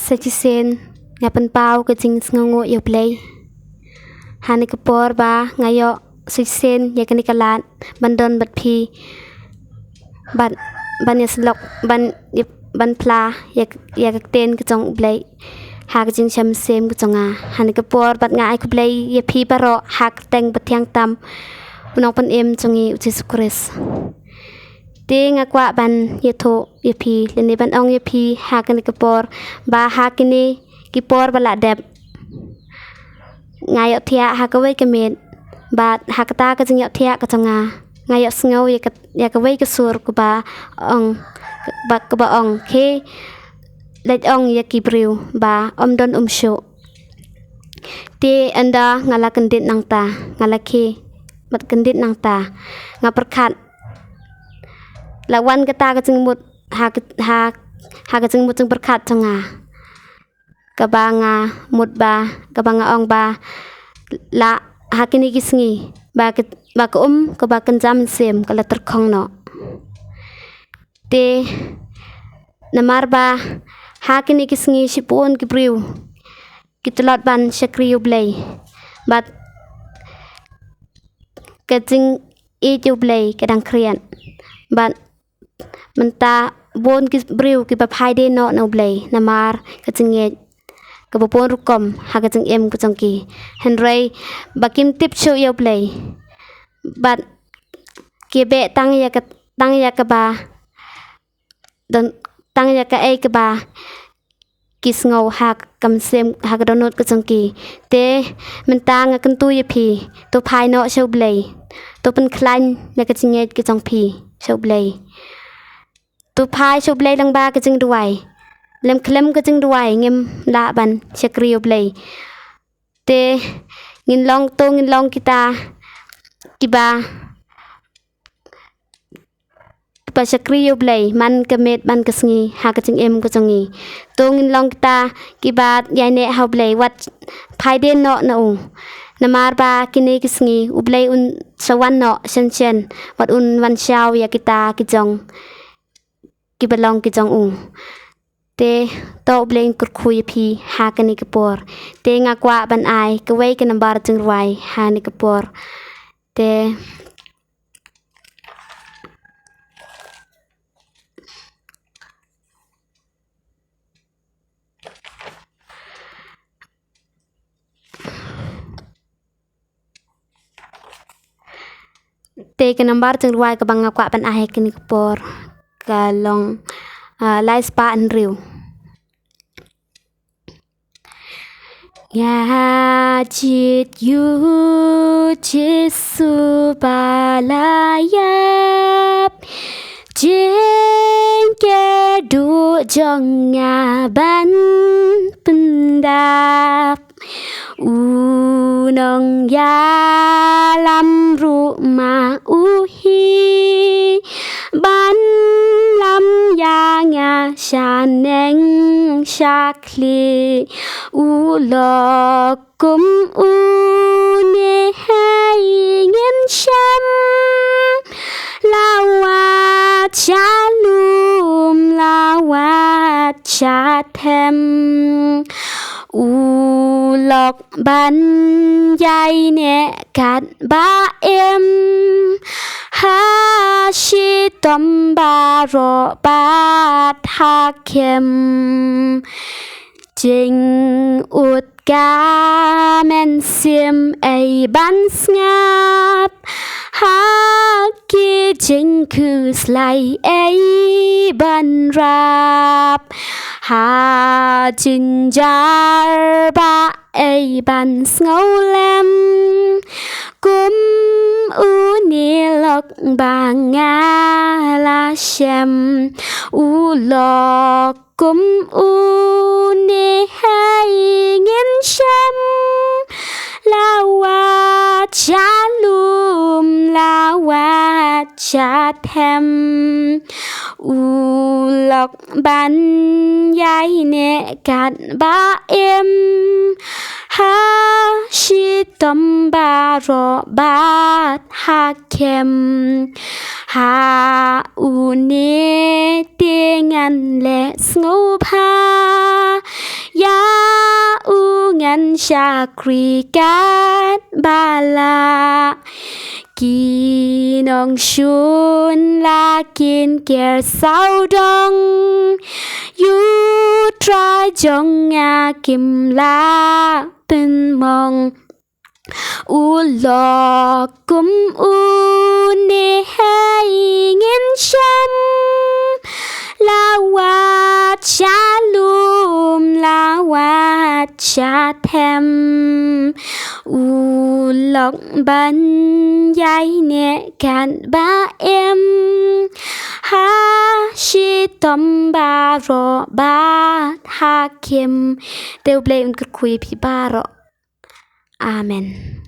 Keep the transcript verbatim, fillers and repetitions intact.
Sa shisien nga pynpaw ka jingsngewnguh ïa U Blei. Ha kane ka por ba nga ïoh sa shisien ïa kane ka lad ban don bad phi, bad ban ïasyllok, ban ïa, ban phla ïa, ïa ka ktien ka jong U Blei ha ka jingshem mynsiem ka jong nga. Ha kane ka por bad nga ai khublei ïa phi baroh ha ka kyrteng ba thiang tam U Nongpynim jong ngi U Jisu Khrist. Te nga kwah ban ïathuh ïa phi lane ban ong ïa phi ha kane ka por ba ha kine ki por ba la dep, nga ïohthiah ha kawei ka miet, bad ha kata ka jingïohthiah ka jong nga, nga ïohsngew ïa ka, ïa kawei ka sur kaba ong, ba, kaba ong, khie leit ong ïa ki briew ba ym don um shuh. Te ynda nga la kyndit nangta, nga la khie bad kyndit nangta, nga pyrkhat, la wan kata ka jingmut ha ka, ha, ha ka jingmut jingpyrkhat jong nga, kaba nga mut ba, kaba nga ong ba la ha kine ki sngi ba ka, ba ka um kaba kynja mynsiem ka la tyrkhong noh. Te namar ba ha kine ki sngi shibun ki briew ki tlot ban shakri U Blei, bad ka jingïeit U Blei ka dang khriat, bad mynta bun ki briew kiba phai dien noh na U Blei namar ka jingngeit kaba bun rukom ha ka jingim ka jong ki. Hynrei ba kim tip shuh ïa U Blei, bad ki beh tang ïa ka, tang ïa kaba don, tang ïa kaei kaba ki sngew ha ka mynsiem, ha ka dohnud ka jong ki. Te mynta nga kyntu ïa phi, to phai noh sha U Blei, to pynkhlaiñ ïa ka jingngeit ka jong phi sha U Blei. To phai sha U Blei lyngba ka jingduwai. Lem khlem ka jingduwai ngim lah ban shakri U Blei. Te ngin long, to ngin long kita kiba, kiba shakri U Blei man ka miet man ka sngi ha ka jingim ka jong ngi. To ngin long kita kiba ïaineh ha U Blei, wat phai dien noh na u. Namar ba kine ki sngi U Blei un sa wan noh shen shen, wat un wan shaw ïa kita ki jong, kiba long ki jong u. Te to U Blei un kyrkhu ïa phi ha kane ka por. Te nga kwah ban ai kawei ka nambar jingrwai ha kane ka por. Te Te ka nambar jingrwai kaba nga kwah ban ai ha kane ka por ka long, ah, lai spah hynriew. Nga jied ïa U Jisu ba la ïap, jingkyrduh jong nga ban pyndap. U nongïalam ruh ma u hi, ban lam ïa nga shaneng shakhlieh. U lok kum une hei ngin shem, la wat sha lum, la wat sha them. U lok ban ïaineh katba im, ha shitom baroh bad ha kem. Jingud ka mynsiem ei ban sngap, ha ki jingkhuslai ei ban rap, ha jynjar ba ei ban sngewlem. Kum une lok ba nga la shem, u lok kum une hei ngin shem, la wat sha lum, la wat sha them. U lok ban ïaineh katba im, ha shitom baroh bad ha kem. Ha une te ngan leh sngewbha, Kan shakri kat ba lah, ki nongshun la kin ker sawdong, ïa u Trai jong nga kim lah pynmong. U lok kum une hei ngin shem, la wad sha lum, la wad sha them. U lok ban ïaineh kat ba im ha shitom baroh bad ha khim. Te U Blei un kyrkhu ïa phi baroh. Amen.